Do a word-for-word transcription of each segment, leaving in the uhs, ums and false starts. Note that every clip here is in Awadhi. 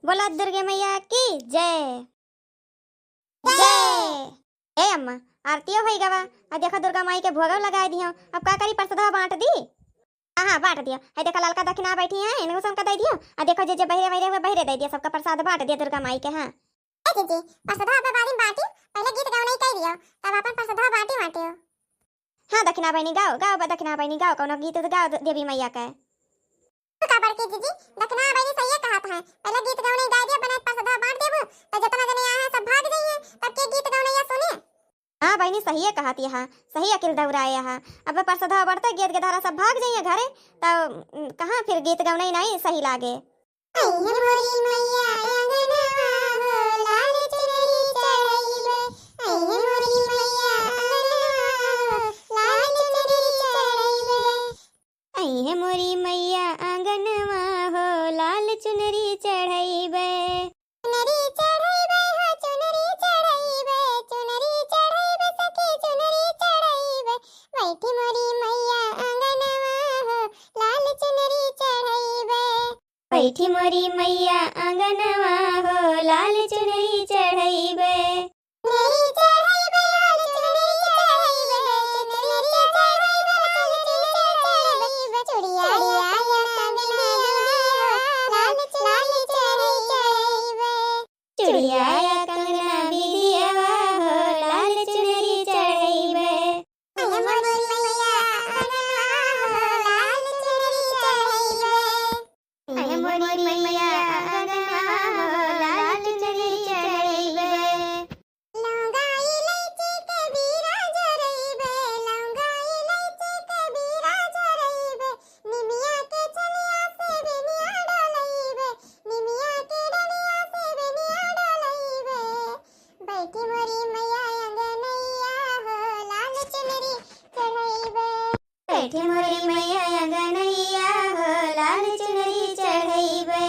बोला दुर्गे मैया की जय। जय। ए अम्मा, आरतियो होई गवा, आ देखो दुर्गा माई के भोगव लगाए दियो। अब का करी, प्रसादवा बांट दी? हाँ, हाँ, बांट दियो। है देखो ललका दखिना बैठी है, इनको सबका दे दियो। आ देखो जे जे बहिरे बहिरे हुए बहिरे दे दियो, सबका प्रसाद बांट दियो दुर्गा माई के। हाँ। ए जीजी, प्रसादवा पे बारी बांटी, पहले गीत गवनई कर दियो, तब अपन प्रसादवा बांटी बांटियो। हाँ दखिना बहिनी गाओ, गाओ बा दखिना बहिनी गाओ, कौनो गीत गाओ दे-, देवी मैया के। का बड़की जीजी, दखिना बहिनी सहिए कहत है, पहले गीत गवनई गाय दियो, बने प्रसादवा बांट देबू, तो जितना जने आए हैं सब भाग जाइए, तब के गीत गवनैया सुने। हाँ बहिनी सहिए कहत यहा, सही अकिल दौराए यहा। अब प्रसादवा बढ़ते गीत के धारा सब भाग जाइए घरे, तो कहाँ फिर गीत गवनई नहीं सही लागे। अइहे मोरी मैया अंगनवा हो, लाल चुनरी चढ़इबे। अइहे मोरी मैया अंगनवा हो, लाल चुनरी चढ़इबे। अइहे मोरी मैया अंगनवा हो, लाल चुनरी चढ़इबे। चुनरी चढ़इबे हो, चुनरी चढ़इबे, चुनरी चढ़इबे सखी, चुनरी चढ़इबे। बैठी मोरी मैया अंगनवा हो, लाल चुनरी चढ़इबे। बैठी मोरी मैया अंगनवा हो, लाल चुनरी चढ़इबे। चुनरी चढ़इबे, लाल चुनरी चढ़इबे, चुनरी चढ़इबे, लाल चुनरी चढ़इबे। चुड़िया, चुड़िया, कंगना, बिंदिया, लाल चुनरी चढ़इबे। चुड़िया, कंगना, बिंदिया हो, लाल चुनरी चढ़इबे। अइहे मोरी मैया अंगनवा हो, लाल चुनरी चढ़इबे। अइहे मोरी मैया अंगनवा हो, लाल चुनरी चढ़इबे। लौंगा इलायची के बीरा झरइबे, लौंगा इलायची के बीरा झरइबे। निमिया के छलिया से बिनिया डोलइबे, निमिया के डलिया से बिनिया डोलइबे। बैठी मोरी मैया अंगनैया हो, लाल चुनरी चढ़इबे। बैठी मोरी मैया अंगनैया हो, लाल चुनरी चढ़इबे।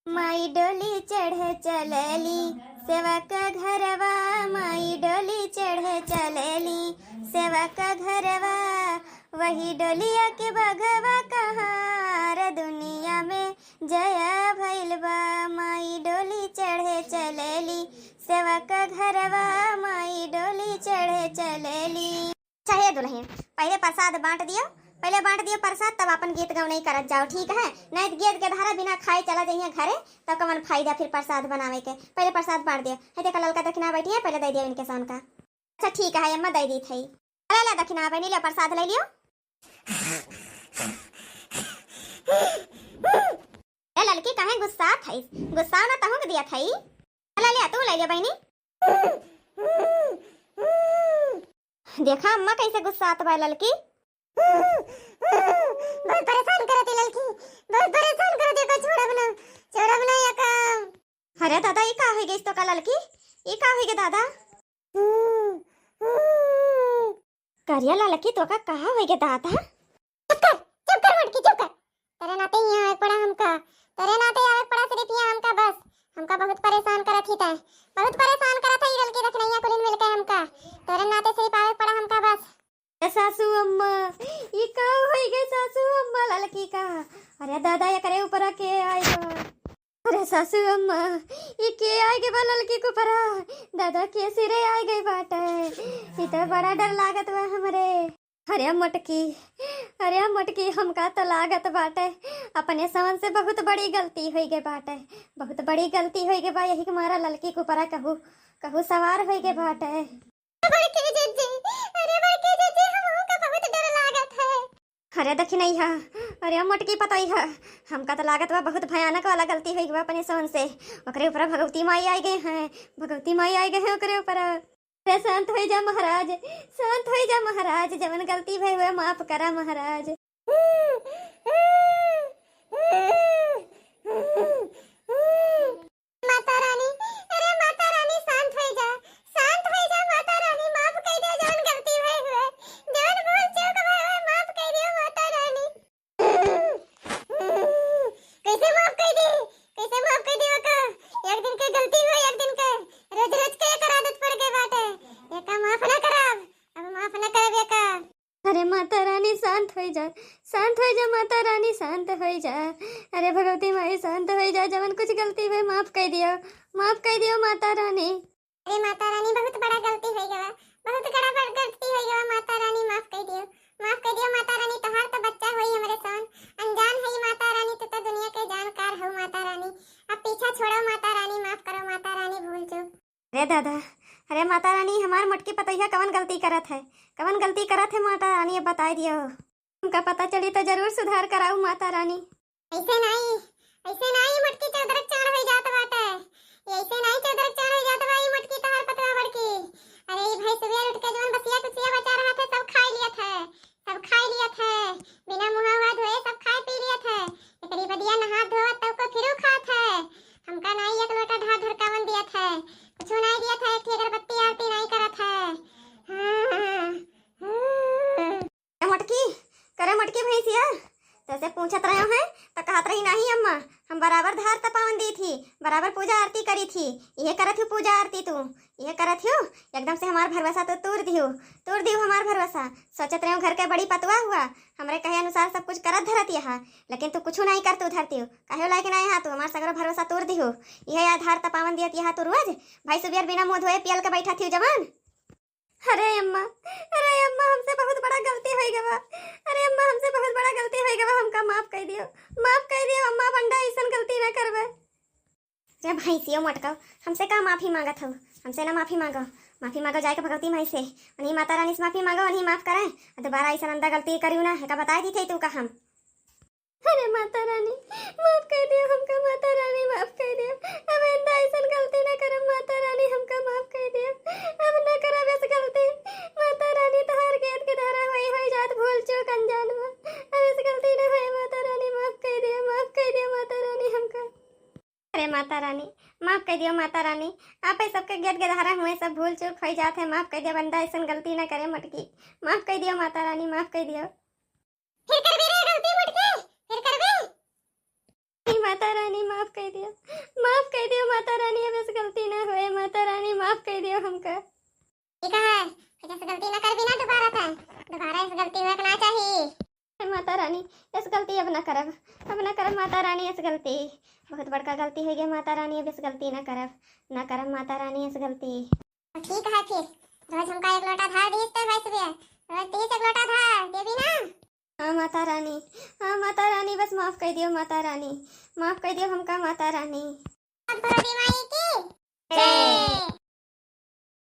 माई डोली चढ़े चलली सेवा का घरवा, माई डोली चढ़े चलली सेवा का घरवा। वही डोलिया के बघवा कहाँ रे दुनिया में जया भइल बा। माई डोली चढ़े चलली सेवा का घरवा, माई डोली चढ़े चलली। अच्छा हे दुल्हन, पहले प्रसाद बांट दियो, पहले बांट दियो प्रसाद, तब अपन गीत गवनई करत जाओ, ठीक है? नहीं तो गीत के धारा बिना खाए चला जाइए घरे, तब कवन फायदा फिर प्रसाद बनावे के। पहले प्रसाद बांट दियो। है देखा ललका दखिना बैठी है, पहले दे दियो इनके सन का। अच्छा ठीक है अम्मा, दे दी थई। ले ले दखिना बहिनी, ले प्रसाद ले लियो। ए ललकी, काहे गुस्सात हइस? गुस्साव ना, तहूँ के दिया थई। ले ले, तू ले ले बहिनी। देखा अम्मा कैसे गुस्सात बा ललकी। बहुत परेशान करत है ललकी, बहुत परेशान करत है, का छोड़ब ना, छोड़ब ना या का। अरे दादा, ई का होइ गइस तो का ललकी? ई का होइ गे दादा? करिया ललकी, तो का कहा होइ गे दादा? चुप कर, चुप कर मोटकी, चुप कर। तेरे नाते ही आवे पड़ा हमका, तेरे नाते आवे पड़ा सिर्फ यहाँ हमका बस। हमका बहुत परेशान करत ही तै, बहुत परेशान करत है ई ललकी दखिनैया कुलिन मिलके हमका। तेरे नाते सिर्फ आवे पड़ा हमका बस। ए सासू अम्मा, ई का होइ गए सासू अम्मा ललकी का? अरे दादा, एकरे ऊपर के आइ गवा? अरे सासू अम्मा, ई के आइ गए बा ललकी के ऊपरा? दादा, के सिरे आइ गए बाटे? ई तो बड़ा डर लागत बा हमरे। अरे मोटकी, अरे मोटकी, हमका तो लागत बाटे अपने सवन से बहुत बड़ी गलती होइ गए बाटे, बहुत बड़ी गलती होइ गए बा। यही के मारा ललकी के ऊपरा कहू, कहू सवार होइ गए बाटे। बड़के जीजी, अरे बड़के जीजी, हमहू का बहुत डर लागत है। अरे दखिनैया, अरे मोटकी पतोहिया, हमका तो लागत बा बहुत भयानक वाला गलती होइ गवा अपने सोन से। ओकरे ऊपर भगवती माई आइ गए हैं, भगवती माई आइ गए हैं ओकरे ऊपर। अरे शांत होइ जा महाराज, शांत होइ जा महाराज, जवन गलती भई हुए माफ करा महाराज। माता रानी, अरे माता रानी, शांत होइ जा, शांत होइ जा माता रानी, माफ कइ दे जवन गलती भई हुए, जवन भूल चूक भई हुए, माफ कइ दियो माता रानी। कैसे माफ कइ दे, कैसे माफ कइ दे ओका? एक दिन के गलती हुए, एक दिन के, रोज रोज के एकर आदत पड़ गई बाटे, एका माफ ना करब, अब माफ ना करब एका। अरे माता रानी शांत होइ जा, शांत होइ जा माता रानी, शांत होइ जा, अरे भगवती माई, शांत होइ जा, जवन कुछ गलती भई माफ कइ दियो, माफ कइ दियो माता रानी। अरे माता रानी, बहुत बड़ा गलती होइ गवा, बहुत बड़ा बड़ गलती होइ गवा माता रानी, माफ कइ दियो, माफ कइ दियो माता रानी। तोहार तो बच्चा होई हमरे सन, अनजान है माता रानी, तू तो दुनिया के जानकार हो माता रानी। अब पीछा छोड़ो माता रानी, माफ करो माता रानी भूल चूक। अरे दादा, अरे माता रानी, हमार मोटकी पतोहिया कवन गलती करत है, कवन गलती करत है माता रानी, अब बताइ दियो। हमका पता चली तो जरूर सुधार कराऊ माता रानी। ऐसे नाई, ऐसे नाई मोटकी चौधरक चाँड़ होइ जात बाटे। ये ऐसे नाई चौधरक चाँड़ होइ जात बा, ई मोटकी तोहार पतवा बड़की। अरे ई भैंस सुबेर उठ के जवन बसिया कुसिया बचा रहा थे, सब खाइ लिया थे, सब खाइ लिया थे। बिना मुँहा उहा धोए सब खाइ पी लिया थे। एकरी बदिया नहा धोआ तब को फिरू खात है। हमका नाई एक लोटा ढार ढरकावन दिया थे, कुछ नाई दिया थे, एक ठे अगरबत्ती आरती नाई करत है। हाँ, हाँ, हाँ। ए मोटकी, करे मोटकी भैंसिया, तोसे पूछत रहे हैं, त कहत रही, "नाही अम्मा, हम बराबर धार तपावन दी थी, बराबर पूजा आरती करी थी।" इहे करत हियो पूजा आरती तू, इहे करत हियो। एकदम से हमार भरवसा तो तूर दियो, तूर दियो हमार भरवसा। सोचत रहे घर के बड़ी पतवा हुआ, हमरे कहे अनुसार सब कुछ करत धरत यहाँ, लेकिन तू कुछ नाही करत धरत हियो। काहे लायक नाही हा तू, हमार सगरो भरवसा तूर दियो। इहे या धार तपावन दियत यहाँ तू रोज, भाई सुबेर बिना मुँह धोए पियल के बैठा थी जवान। अरे अम्मा, अरे अम्मा, हमसे बहुत बड़ा गलती होइ गवा। अरे अम्मा, हमसे बहुत बड़ा गलती होइ गवा, हमका माफ कइ दियो, माफ कइ दियो अम्मा, अब अंडा ऐसन गलती ना करबे। ए भैंसियो मटकाओ, हमसे का माफी मांगत हो? हमसे ना माफी मांगो, माफी मांगो जाए के भगवती माई से, उन्हीं माता रानी से माफी मांगो, उन्हीं माफ करे, और दोबारा ऐसन अंडा गलती करियो ना, एका बताइ दी थे तू का हम। अरे माता रानी, माफ कइ दियो हमका, माता रानी, माफ कइ दियो। अब आइंदा ऐसन गलती ना करब, माता रानी, हमका माफ कइ दियो। अब ना करब ऐस गलती, माता रानी, तोहार गेद गेदहरा होई, होई जात भूल चूक अनजान में। अब ऐस गलती ना होए, माता रानी, माफ कइ दियो, माफ कइ दियो, माता रानी, हमका। अरे माता रानी, माफ कइ दियो, माता रानी, आपे सबके गेद गेदहरा हुए, सब भूल चूक होई जात है, माफ कइ दियो, आइंदा ऐसन गलती ना करे मोटकी, माफ कइ दियो, माता रानी, माफ कइ दियो। फिर करबे रे गलती मोटकी, फिर करबे? ए माता रानी, माफ कइ दियो, माफ कइ दियो माता रानी, अब ऐस गलती ना होए माता रानी, माफ कइ दियो हमका। ठीक है, फिर ऐस गलती ना करबी ना दोबारा तै, दोबारा ऐस गलती होए के ना चाही। ए माता रानी, ऐस गलती अब ना करब, अब ना करब माता रानी ऐस गलती, बहुत बड़का गलती होइ गई माता रानी, अब ऐस गलती ना करब, ना करब माता रानी ऐस गलती। ठीक है फिर, रोज हमका एक लोटा धार दीस तो भाई सुबह, रोज दीस एक लोटा धार, देबी ना? हाँ माता रानी, हाँ माता रानी, बस माफ कइ दियो माता रानी, माफ कइ दियो हमका माता रानी। भगवती माई की जय।